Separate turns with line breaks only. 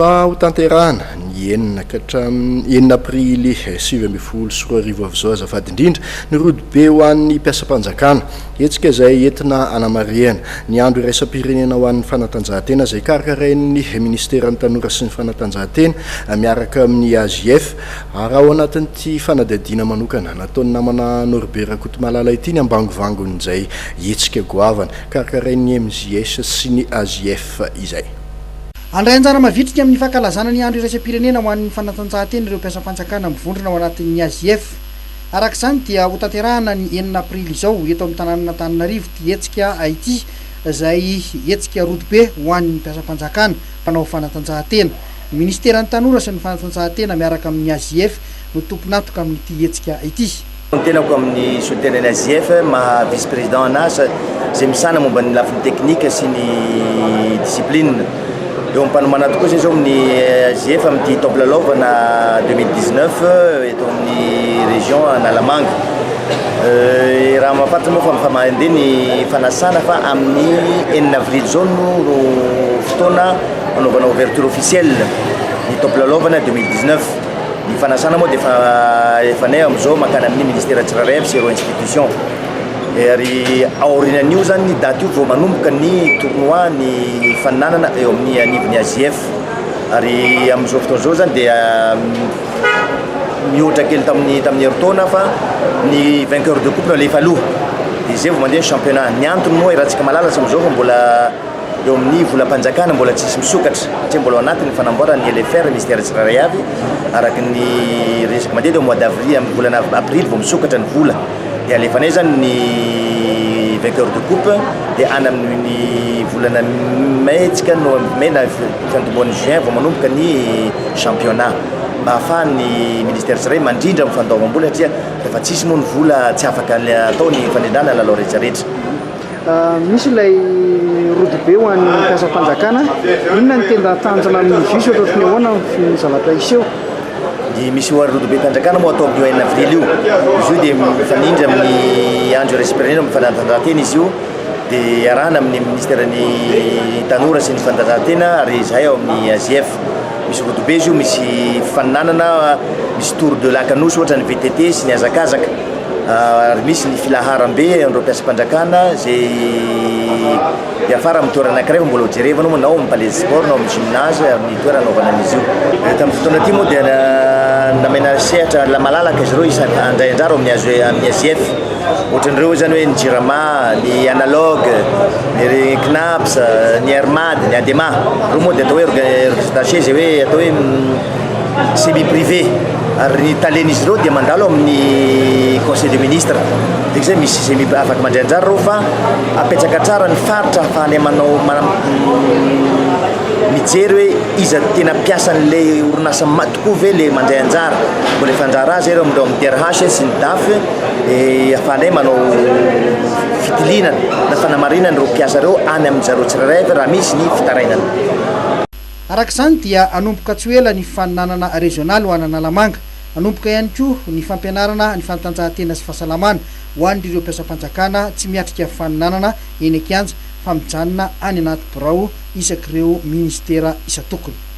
Fa hotanterahana ny enina ka hatramin'ny enina aprily 2019 avy izao azafady indrindra ny rodobe ho an'ny mpiasam-panjakana. Hetsika izay entina hanamarihana ny andro iraisam-pirenena ho an'ny fanatanjahantena izay karakarain'ny minisiteran'ny tanora sy ny fanatanjahantena miaraka amin'ny AJF. Ary ao anatin'ity fanadihadiana manokana nataon'ny namana Norbert Rakotomalala ity ny ambangovangon'izay hetsika goavana karakarain'ny MJS sy ny AJF izay.
Handray anjara mavitrika amin'ny fankalazana ny Andro iraisam-pirenena ho an'ny fanatanjahantena ireo mpiasam-panjakana mivondrona ao anatin'ny AJF. Araka izany dia hotanterahana ny enina aprily izao eto amin'ny tanànan'Antananarivo ity hetsika ity izay hetsika rodobe ho an'ny mpiasam-panjakana mpanao fanatanjahantena. Ny minisiteran'ny Tanora sy ny fanatanjahantena miaraka amin'ny AJF no tompon'antoka amin'ity hetsika ity.
Ny tenako amin'ny solontenan'ny AJF maha vice président anazy izay misahana momba ny lafiny teknika sy ny discipline. Eo am-panomanana tokoa izay izao amin'ny AJF amin'ity taom-pilalaovana 2019 eto amin'ny région Analamanga. Raha mahafantatra moa fa efa mandeha ny fanasana fa amin'ny enina avril izao no fotoana hanaovana ouverture officielle ny taom-pilalaovana 2019. Ny fanasana moa dia efa alefanay amin'izao mankany amin'ny ministera tsirairay avy sy ireo institution. Ary aorianan'io zany ny daty io vao manomboka ny tournoi ny faninanana eo amin'ny anivon'ny AJF. Ary amin'izao fotoana izao zany dia mihoatra kely tamin'ny tamin'ny herintaona fa ny vainqueur de coupe no alefa aloha. Dia izay vao mandeha ny championnat. Ny antony moa iarahantsika mahalala hatramin'izao fa mbola Eo amin'ny volam-panjakana mbola tsisy misokatra satria mbola ao anatin'ny fanamboarana ny LFR ny ministera tsirairay avy araka ny resaka mandeha dia mois d'avril amin'ny volana aprily vao misokatra ny vola dia alefanay zany ny vainqueur de coupe dia any amin'ny volana mai tsika no mai na fiantombohan'ny juin vao manomboka ny championnat mba ahafahan'ny ministera tsirairay mandrindra amin'ny fandoavam-bola satria rehefa tsisy moa ny vola tsy afaka atao ny fandrindrana lalao rehetrarehetra.
Misy ilay rodobe ho an'ny mpiasam-panjakana. Inona no tena tanjona amin'izy io sy ohatrohatry ny ahoana ny zavatra hiseho?
Ny misy ho an'ny rodobem-panjakana moa atao amin'io enina avril io. Izy io dia mifanindry amin'ny andro iraisam-pirenena amin'ny fanatanjahantena izy io dia iarahana amin'ny minisiteran'ny tanora sy ny fanatanjahantena ary izahay ao amin'ny AJF. Misy rodobe izy io, misy fifaninanana, misy tour de lac Anosy ohatra ny VTT sy ny hazakazaka. Ary misy ny filaharam-be an'ireo mpiasam-panjakana izay hiafara amin'ny toerana anankiray fa mbola ho jerevana moa na ao amin'ny palais de sport na ao amin'ny gymnase amin'ny toerana anaovana an'izy io. Tamin'ny fotoana ity moa dia namena sehatra malalaka izy ireo isan handray anjara ao amin'ny amin'ny AJF. Ohatran'ireo izany hoe ny Jirama, ny Analogue, ny Cnaps, ny Air Mad, ny Adema. Ireo moa dia atao hoe orga- izay hoe atao hoe semi privé ary ny talen'izy ireo dia mandalo amin'ny conseil de ministre dia izay misy semi afaka mandray anjara ireo fa apetraka tsara ny faritra ahafahanay manao mijery hoe iza tena mpiasan'ilay orinasa tokoa ve le mandray anjara mbola efa anjara azy ireo amin'ireo amin'ny DRH sy ny DAF eh, ahafahanay manao fitiliana na fanamarinana ireo mpiasa ireo any amin'ny zareo tsirairay avy raha misy ny fitarainana.
Araka izany dia hanomboka tsy ho ela ny fifaninanana rezionaly ho an'Analamanga. Hanomboka ihany koa ny fampianarana ny fanatanjahantena sy fahasalamana ho an'ireo mpiasam-panjakana tsy miatrika fifaninanana eny an-kianja fa mijanona any anaty birao isak'ireo minisitera isan-tokony.